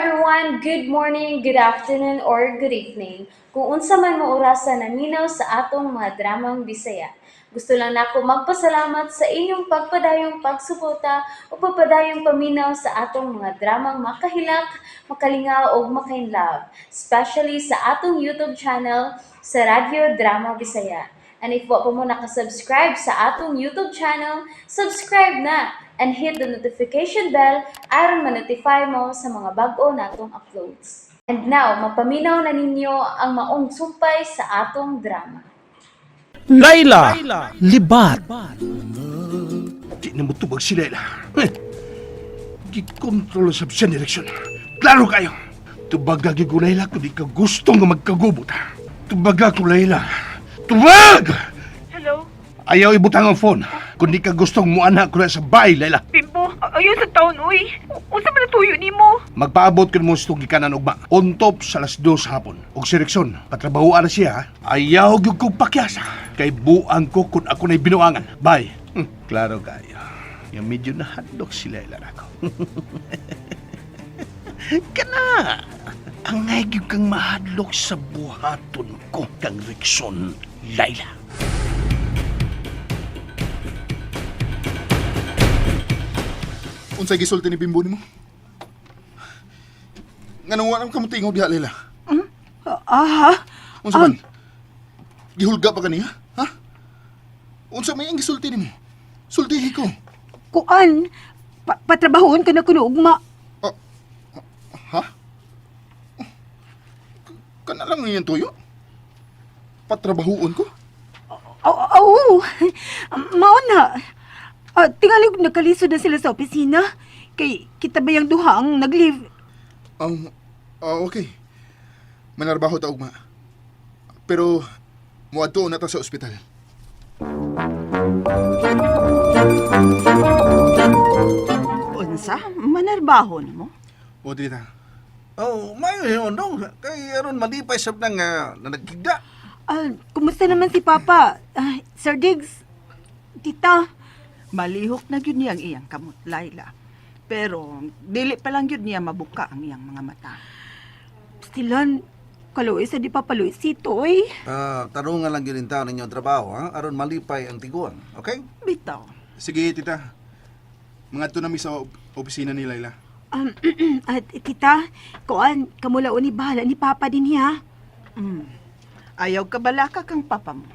Everyone! Good morning, good afternoon, or good evening. Kung unsa man mo orasa naminaw sa atong mga dramang Bisaya. Gusto lang nako magpasalamat sa inyong pagpadayong pagsuporta o pagpadayong paminaw sa atong mga dramang makahilak, makalingaw ug makainlove, especially sa atong YouTube channel sa Radyo Drama Bisaya. And if wa pa mo nakasubscribe sa atong YouTube channel, subscribe na and hit the notification bell aron ma-notify mo sa mga bag-o natong uploads. And now, mapaminaw na ninyo ang maong sumpay sa atong drama. Laila, Libat. Di na mo tubag si Laila. Eh, gikontrol sa siya direksyon. Klaro kayo. Tubaga gyud ko, Laila, kung di ka gusto nga magkagubot. Tubaga ko, Laila. Tubag! Hello? Ayaw ibutang ang phone. Kung di ka gustong muana ko na sa bahay, Laila. Bimbo, ayaw sa taon, uy. Unsa man natuyo nimo? Magpaabot ko mo sa gikanan ugma. On top sa 2:00 hapon. Og si Rickson, patrabahoan na siya, ha? Ayaw gyud kong pakyasa. Kay buang ko kung ako na'y binuangan. Bye. Klaro kayo. Yung medyo nahadlok si Laila nako. Kana! Angay gyud kang mahadlok sa buhaton ko kang Rickson, Laila. Unsay gisulti ni Bimbo nimo? Nganong wala ka mo tingaw diha, Lela? Ah, Unsa man? Gihulga pa kaniya? Ha? Unsa may ang gisulti nimo? Sultihi ko. Kuan, patrabahoon ka na kuno ugma. Ah, ha? Kana lang ngayon tuyo? Patrabahuon ko? Oo, oh, mao na. Ah, tingali og nagkalisod na sila sa opisina. Kay kita ba yung duha ang nag-leave? Okay. Manarbaho ta ugma. Pero muadto na ta sa ospital. Unsa? Manarbaho na mo? O tita. Oh, mayo yun dong. Kay aron malipay sab nang na nagkigda. Ah, kumusta naman si Papa? Ah, Sir Diggs, Tita. Malihok na gyud niya ang iyang kamot, Laila. Pero dili pa lang gyud niya mabuka ang iyang mga mata. Stilan, kaluoy sa di Papa Luisito, oy. Ah, tarungan lang gyud taon ninyo ang trabaho, ha? Aron malipay ang tiguan, okay? Bitaw. Sige, tita. Mangadto na mi sa opisina ni Laila. At tita, kuan, kamulaon ni bahala ni Papa din niya. Ayaw ka balaka kang papa mo.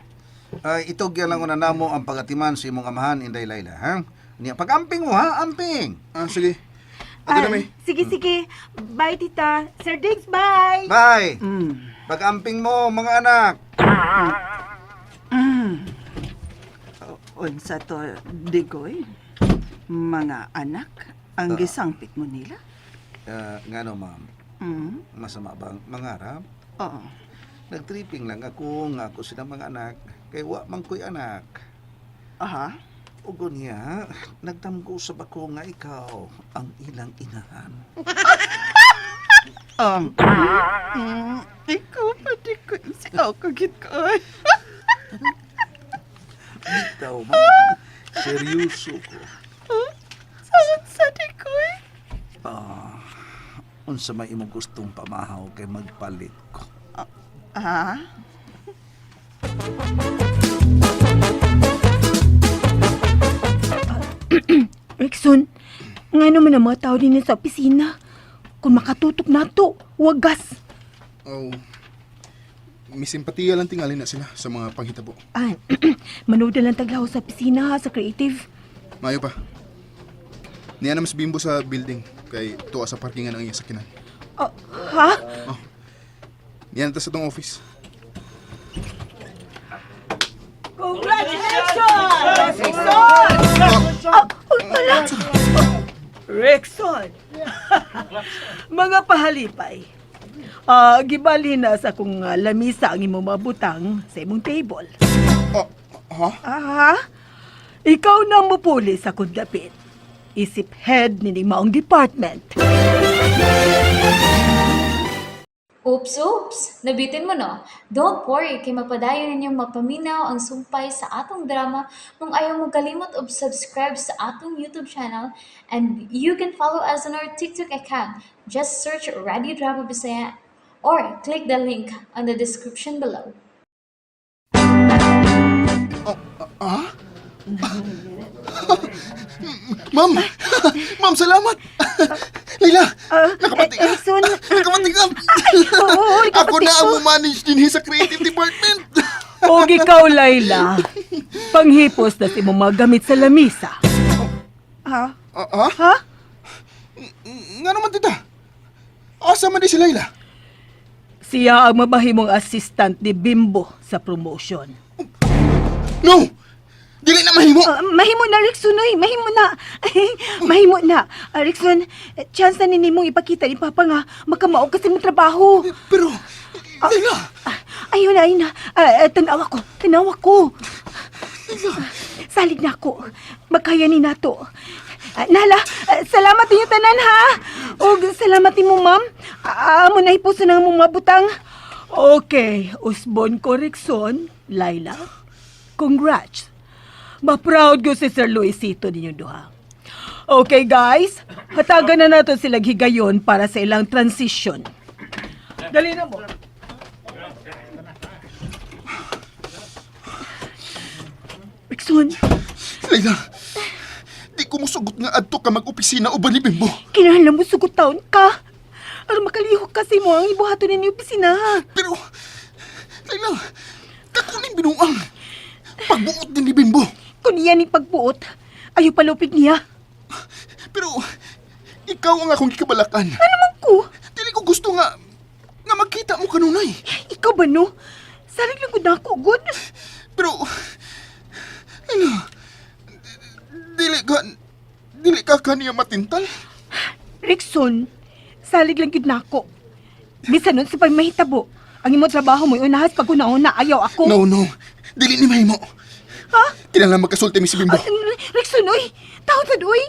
Ay, itog yan lang una namo ang pagatiman sa imong amahan, Inday Laila, ha? Niya, pag-amping mo, ha? Amping! Ah, sige. Adto na mi. Sige, sige. Bye, tita. Sir Diggs, bye! Bye! Pag-amping mo, mga anak! Unsa to, Digoy? Mga anak, ang gisangpit mo nila? Ah, ngano, ma'am? Masama bang mangarap? Oo. Nagtripping lang ako nga ako silang mga anak. Kay wa man ko'y anak. Aha. Ugon niya, nagtamgo sa bako nga ikaw ang ilang inahan. Ikaw pa, Digoy. Si ako gid ko. Ay. Bitaw, ma'am. Seryoso ko. Sa Digoy. Ah, unsa may imong gustong pamahaw kay magpalit ko. Ah? Rickson, nga naman ang mga tao din sa opisina. Kung makatutok na to, wagas. Oh. May simpatiya lang tingali na sila sa mga panghitabo. Ay, manood na lang taglaw sa opisina ha, sa creative. Mayo pa. Niya naman si Bimbo sa building kay tuwa sa parkingan ang iyang sakinan. Ah, ha? Niya na ta sa tong office. Congratulations! Rickson! Ah, oh, ala! Rexon! Mga pahalipay, ah, gibali na sa akong lamisa ang imong mga butang sa imong table. Oh, ha? Ah, ikaw na mupuli sa akong dapit. Isip head ni maong department. Oops, oops! Nabitin mo no? Don't worry, kay mapadayon ninyong mapaminaw ang sumpay sa atong drama kung ayaw mo kalimot og subscribe sa atong YouTube channel, and you can follow us on our TikTok account. Just search Radio Drama Bisaya or click the link on the description below. Ma'am! Ma'am, salamat! Layla! Nakabati ka! Erickson. Nakabati ka! Oo, Ako nakabati na ang ko. manage din sa creative department! Og ikaw, Layla, panghipos na si mo magamit sa lamisa. Ha? Ah, ah? Ha? Nga naman, tita. Asa man di si Layla? Siya ang mabahimong assistant ni Bimbo sa promotion. No! Dili na mahimo! Mahimo na, Rickson, oy. Mahimo na. Mahimo na. Rickson, chance na nini mong ipakita ni Papa nga makamao kasi mong trabaho. Pero, Layla! Ayun na, ayun na. Tanawa ko. Tanawa ko. Salig na ako. Magkaya ni nato. Nala, salamat ninyo tanan ha. Og salamat nimo, ma'am. Amo na hipuso na mong mabutang. Okay, usbon ko, Rickson. Layla, congrats. Ma-proud ko si Sir Luisito ninyo duha. Okay, guys, hatagan na nato sila higayon para sa ilang transition. Dali na mo. Rickson, Layla! Di ko musugot nga adto ka mag-opisina uban ni Bimbo. kinahanglan mo sugot taon ka. Aron makalihok kasi mo ang ibuhaton ninyo opisina. Pero, Layla, kakuning binuang. Pagbuot din ni Bimbo. Kung iya ni pagbuot, ayo palupig niya. Pero, ikaw ang akong gikabalakan. Ano man ko? Dili ko gusto nga, nga magkita mo kanunay. Ikaw ba no? Salig lang ko na ako, good. Pero, Layla, dili ka kaniya matintal. Rickson, salig lang gyud nako. Bisan nun sa pagmahitabo, ang imo trabaho mo'y unahas pag una-una ayaw ako. No, no. Dili ni mahimo. Ha? Kinahanglan magkasulti mi si Bimbo. Rickson, oy! Tawad sad, oy!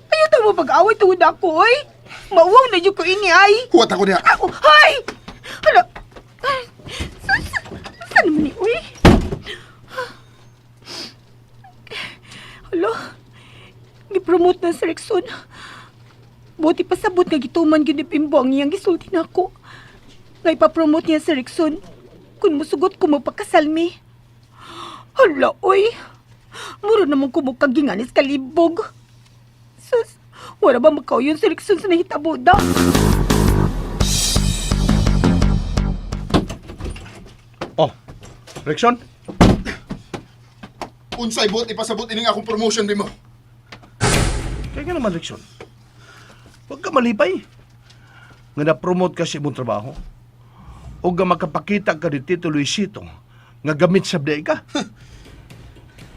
Ayaw ta mo pag-away tungod ako, oy! Mauwaw na jud ko ini, ay! Huwat ako niya. Ah, oh, hay! Hala! Ay, Saan naman ni, uy? Hala, gipromote na si Rickson. Buti pa sabot nga gituman gyud ni Bimbo ang iyang gisulti nako. Nga ipapromote niya si Rickson. Kung musugot ko magpakasal mi. Hala, uy! Muro naman kumukaginganis kalibog. Sus, wala ba makauyon si Rickson sa nahitabo da? Oh, Rickson? Unsay buot ipasabot ining akong promotion Bimbo. Kaya nga naman, Rickson. Huwag ka malipay. Nga na-promote ka sa imong trabaho. O nga makapakita ka ni Tito Luisito nga gamit sa day ka.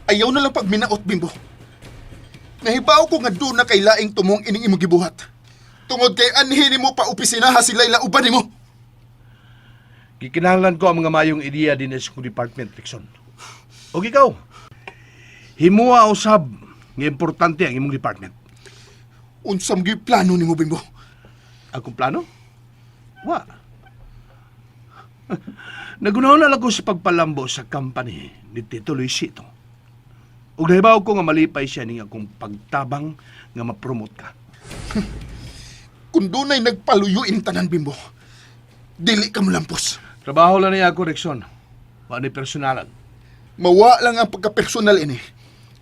Ayaw na lang pagminaot Bimbo. Nahibaw ko nga doon na kay laing tumong ining imong gibuhat. Tungod kay anhi nimo pa opisinaha si Layla uban nimo. Gikinahanglan ko ang mga mayong ideya din sa akong department, Rickson. O ikaw, himuha usab nga importante ang imong department. Unsam gyud plano nimo Bimbo? Akong plano? Wa. Nagunaw na lang ko sa pagpalambo sa company ni Tito Luisito. Ug nahibaw ko nga malipay siya ning akong pagtabang nga ma-promote ka. Kung dunay nagpaluyo ining tanan Bimbo, dili ka molampos. Trabaho lang niya ako, Rickson. Wa ni personalan. Mawa lang ang pagkapersonal ini.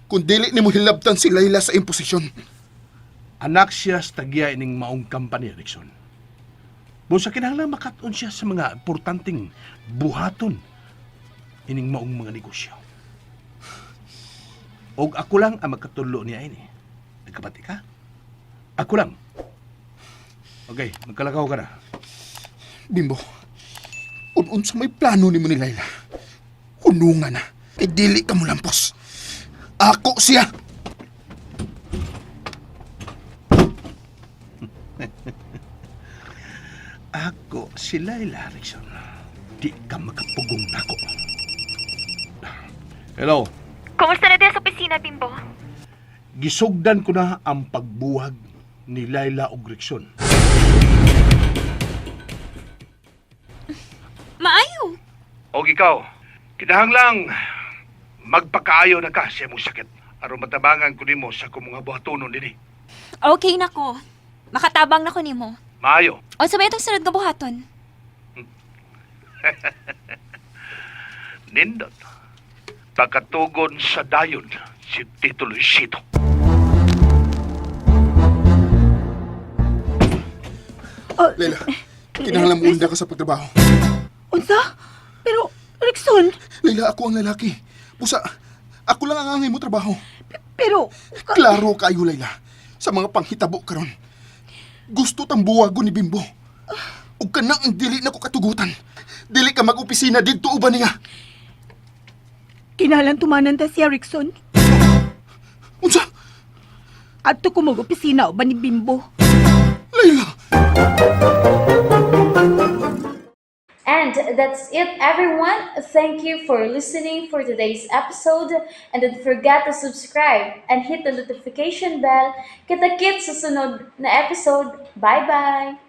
Kung dili nimo hilabtan si Layla sa imposisyon. Anak siya sa tagya ining maong company, Rickson. Busa kinahanglan makat-on siya sa mga importanteng buhaton ining maong mga negosyo. Og ako lang ang magkatulo niya ini. Nagkabati ka? Ako lang. Okay, magkalakaw ka na. Bimbo, unun sa may plano nimo ni Layla. Hununga na. Kay dili ka molampos. Ako siya. Ako si Layla, Rickson. Di ka makapugong nako. Hello. Kumusta na din sa opisina, Bimbo? Gisugdan ko na ang pagbuwag ni Layla og Rickson. Og ikaw, kinahanglang magpakaayo na ka sa imong sakit aron matabangan ko nimo sa akong mga buhatonon dinhi. Okay na ko. Makatabang na ko nimo. Maayo. Unsa ba itong sunod nga buhaton? Nindot. Pagkatugon sa dayon si Tito Luisito. Oh, Layla, kinahanglan mo unda ka sa pagtrabaho. Unsa? Pero, Rickson, Layla, ako ang lalaki. Busa, ako lang ang angay mo trabaho. pero. Klaro kayo, Layla, sa mga panghitabo karon. Gusto tang buwagon ni Bimbo. Ug kana ang dili na ko katugutan. Dili ka mag-opisina didto uban niya. Kinahanglan tumanan ta siya, Rickson. Unsa? Adto ko mag-opisina uban ni Bimbo. Layla! And that's it, everyone. Thank you for listening for today's episode. And don't forget to subscribe and hit the notification bell. Kita-kits sa sunod na episode. Bye-bye!